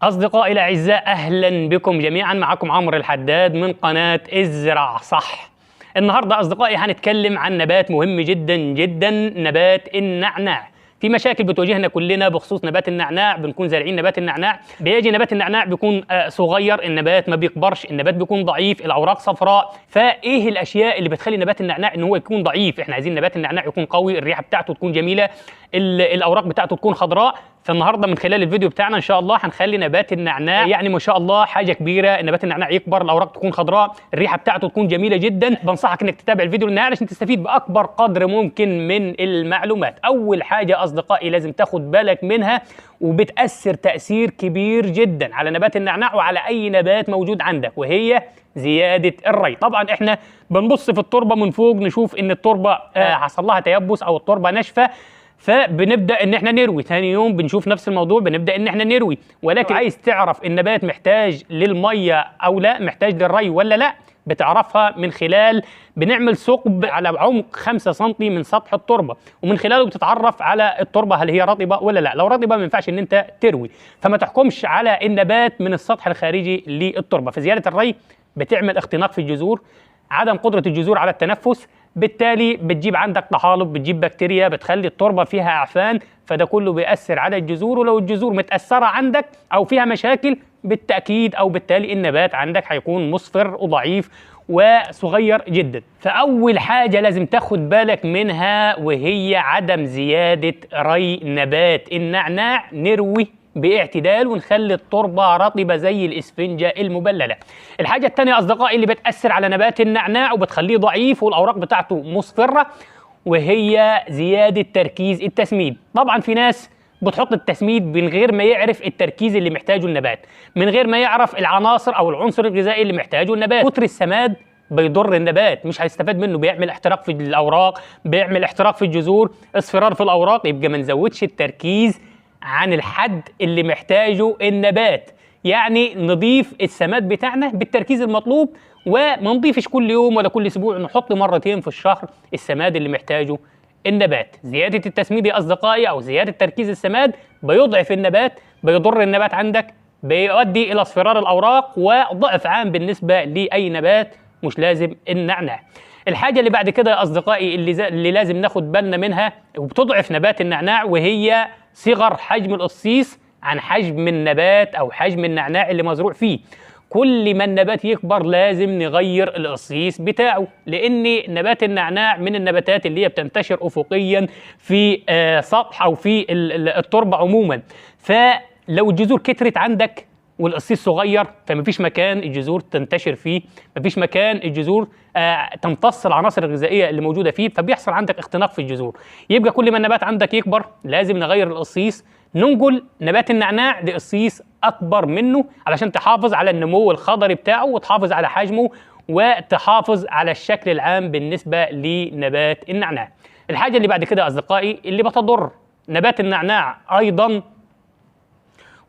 أصدقائي الأعزاء، أهلا بكم جميعا. معكم عمرو الحداد من قناة ازرع صح. النهاردة أصدقائي هنتكلم عن نبات مهم جدا جدا، نبات النعناع. في مشاكل بتواجهنا كلنا بخصوص نبات النعناع. بنكون زارعين نبات النعناع، بيجي نبات النعناع بيكون صغير، النبات ما بيكبرش، النبات بيكون ضعيف، الاوراق صفراء. فايه الاشياء اللي بتخلي نبات النعناع ان هو يكون ضعيف؟ احنا عايزين نبات النعناع يكون قوي، الريحة بتاعته تكون جميلة، الاوراق بتاعته تكون خضراء. فالنهارده من خلال الفيديو بتاعنا ان شاء الله هنخلي نبات النعناع يعني ما شاء الله حاجة كبيرة، نبات النعناع يكبر، الاوراق تكون خضراء، الريحة بتاعته تكون جميلة جدا. بنصحك انك تتابع الفيديو للنهاية عشان تستفيد باكبر قدر ممكن من المعلومات. اول حاجة اصدقائي لازم تاخد بالك منها وبتاثر تاثير كبير جدا على نبات النعناع وعلى اي نبات موجود عندك، وهي زيادة الري. طبعا احنا بنبص في التربة من فوق نشوف ان التربة حصل لها تيبس او التربة ناشفة، فبنبدا ان احنا نروي. ثاني يوم بنشوف نفس الموضوع، بنبدا ان احنا نروي. ولكن عايز تعرف النبات محتاج للمية او لا، محتاج للري ولا لا، بتعرفها من خلال بنعمل ثقب على عمق 5 سم من سطح التربة، ومن خلاله بتتعرف على التربة هل هي رطبه ولا لا. لو رطبه ما ينفعش ان انت تروي، فما تحكمش على النبات من السطح الخارجي للتربه. فزيادة الري بتعمل اختناق في الجذور، عدم قدره الجذور على التنفس، بالتالي بتجيب عندك طحالب، بتجيب بكتيريا، بتخلي التربة فيها اعفان، فده كله بيأثر على الجذور. ولو الجذور متأثرة عندك او فيها مشاكل، بالتأكيد او بالتالي النبات عندك هيكون مصفر وضعيف وصغير جدا. فأول حاجة لازم تاخد بالك منها وهي عدم زيادة ري نبات النعناع. نروي باعتدال ونخلي التربة رطبة زي الإسفنجة المبللة. الحاجة الثانية أصدقائي اللي بتأثر على نبات النعناع وبتخليه ضعيف والأوراق بتاعته مصفرة، وهي زيادة تركيز التسميد. طبعا في ناس بتحط التسميد من غير ما يعرف التركيز اللي محتاجه النبات، من غير ما يعرف العناصر أو العنصر الغذائي اللي محتاجه النبات. كتر السماد بيضر النبات، مش هيستفاد منه، بيعمل احتراق في الأوراق، بيعمل احتراق في الجذور، اصفرار في الأوراق. يبقى ما نزودش التركيز عن الحد اللي محتاجه النبات، يعني نضيف السماد بتاعنا بالتركيز المطلوب، وما نضيفش كل يوم ولا كل اسبوع، نحط مرتين في الشهر السماد اللي محتاجه النبات. زيادة التسميد يا اصدقائي او زيادة تركيز السماد بيضعف النبات، بيضر النبات عندك، بيؤدي الى اصفرار الاوراق وضعف عام بالنسبة لاي نبات، مش لازم النعناع. الحاجة اللي بعد كده يا أصدقائي اللي لازم ناخد بالنا منها وبتضعف نبات النعناع، وهي صغر حجم القصيص عن حجم النبات أو حجم النعناع اللي مزروع فيه. كل ما النبات يكبر لازم نغير القصيص بتاعه، لأن نبات النعناع من النباتات اللي هي بتنتشر أفقيا في سطح أو في التربة عموما. فلو الجذور كترت عندك والقصيص صغير، فمفيش مكان الجذور تنتشر فيه، مفيش مكان الجذور تمتص العناصر الغذائية اللي موجودة فيه، فبيحصل عندك اختناق في الجذور. يبقى كل ما النبات عندك يكبر لازم نغير القصيص، ننقل نبات النعناع لقصيص اكبر منه علشان تحافظ على النمو الخضري بتاعه وتحافظ على حجمه وتحافظ على الشكل العام بالنسبة لنبات النعناع. الحاجة اللي بعد كده اصدقائي اللي بتضر نبات النعناع ايضا،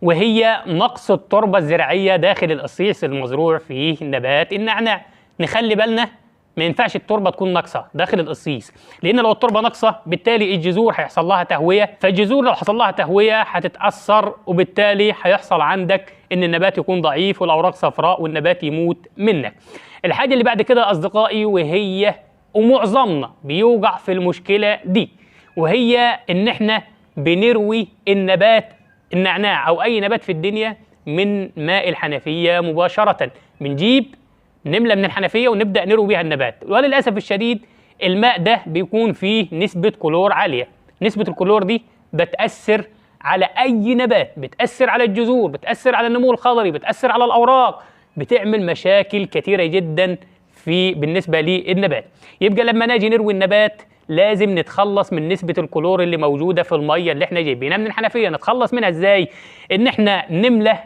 وهي نقص التربة الزراعية داخل القصيص المزروع فيه نبات النعناع. نخلي بالنا ما ينفعش التربة تكون ناقصة داخل القصيص، لأن لو التربة ناقصة بالتالي الجذور هيحصل لها تهوية، فالجذور لو حصل لها تهوية هتتأثر، وبالتالي هيحصل عندك إن النبات يكون ضعيف والأوراق صفراء والنبات يموت منك. الحاجة اللي بعد كده أصدقائي وهي ومعظمنا بيوقع في المشكلة دي، وهي إن إحنا بنروي النبات النعناع أو أي نبات في الدنيا من ماء الحنفية مباشرة. بنجيب نملة من الحنفية ونبدأ نروي بيها النبات، وللأسف الشديد الماء ده بيكون فيه نسبة كلور عالية. نسبة الكلور دي بتأثر على أي نبات، بتأثر على الجذور، بتأثر على النمو الخضري، بتأثر على الأوراق، بتعمل مشاكل كتيرة جدا في بالنسبة للنبات. يبقى لما نيجي نروي النبات لازم نتخلص من نسبة الكلور اللي موجودة في المية اللي احنا جايبينها من الحنفية. نتخلص منها ازاي؟ ان احنا نملى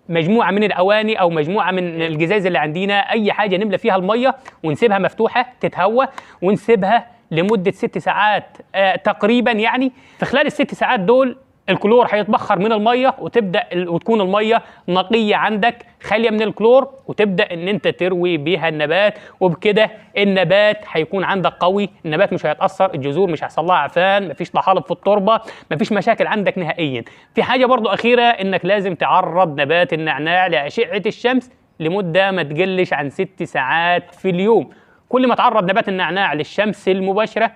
مجموعة من الأواني أو مجموعة من الجزاز اللي عندنا، أي حاجة نملى فيها المية ونسيبها مفتوحة تتهوى، ونسيبها لمدة 6 ساعات تقريبا. يعني في خلال ال6 ساعات دول الكلور هيتبخر من المية وتبدا وتكون المية نقية عندك خالية من الكلور، وتبدا ان انت تروي بيها النبات، وبكده النبات هيكون عندك قوي، النبات مش هيتاثر، الجذور مش هيحصل لها عفان، مفيش طحالب في التربة، مفيش مشاكل عندك نهائيا. في حاجة برضو اخيرة، انك لازم تعرض نبات النعناع لاشعه الشمس لمدة ما تقلش عن 6 ساعات في اليوم. كل ما تعرض نبات النعناع للشمس المباشرة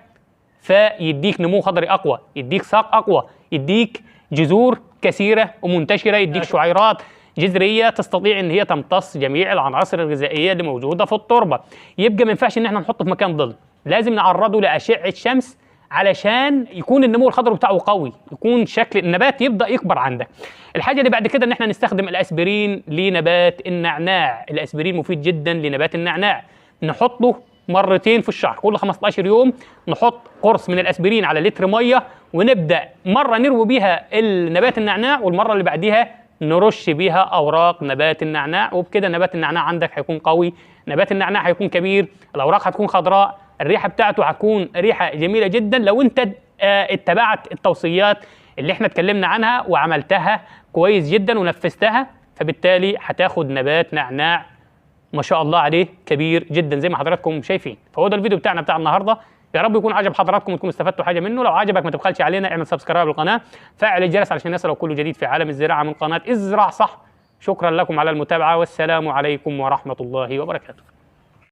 فيديك نمو خضري اقوى، يديك ساق اقوى، يديك جذور كثيرة ومنتشره، يديك شعيرات جذرية تستطيع ان هي تمتص جميع العناصر الغذائية اللي موجودة في التربة. يبقى ما ينفعش ان احنا نحطه في مكان ظل، لازم نعرضه لاشعه شمس علشان يكون النمو الخضري بتاعه قوي، يكون شكل النبات يبدا يكبر عندك. الحاجة اللي بعد كده ان احنا نستخدم الاسبرين لنبات النعناع. الاسبرين مفيد جدا لنبات النعناع، نحطه مرتين في الشهر، كل 15 يوم نحط قرص من الاسبرين على لتر مية، ونبدا مرة نروي بيها النبات النعناع، والمرة اللي بعديها نرش بيها اوراق نبات النعناع، وبكده نبات النعناع عندك هيكون قوي، نبات النعناع هيكون كبير، الاوراق هتكون خضراء، الريحة بتاعته هتكون ريحه جميلة جدا. لو انت اتبعت التوصيات اللي احنا اتكلمنا عنها وعملتها كويس جدا ونفذتها، فبالتالي هتاخد نبات نعناع ما شاء الله عليه كبير جدا زي ما حضراتكم شايفين. فهو ده الفيديو بتاعنا بتاع النهارده، يا رب يكون عجب حضراتكم وتكونوا استفدتوا حاجة منه. لو عجبك ما تبخلش علينا، اعمل subscribe للقناة، فعل الجرس علشان يصلك كل جديد في عالم الزراعة من قناة ازرع صح. شكرا لكم على المتابعة، والسلام عليكم ورحمة الله وبركاته.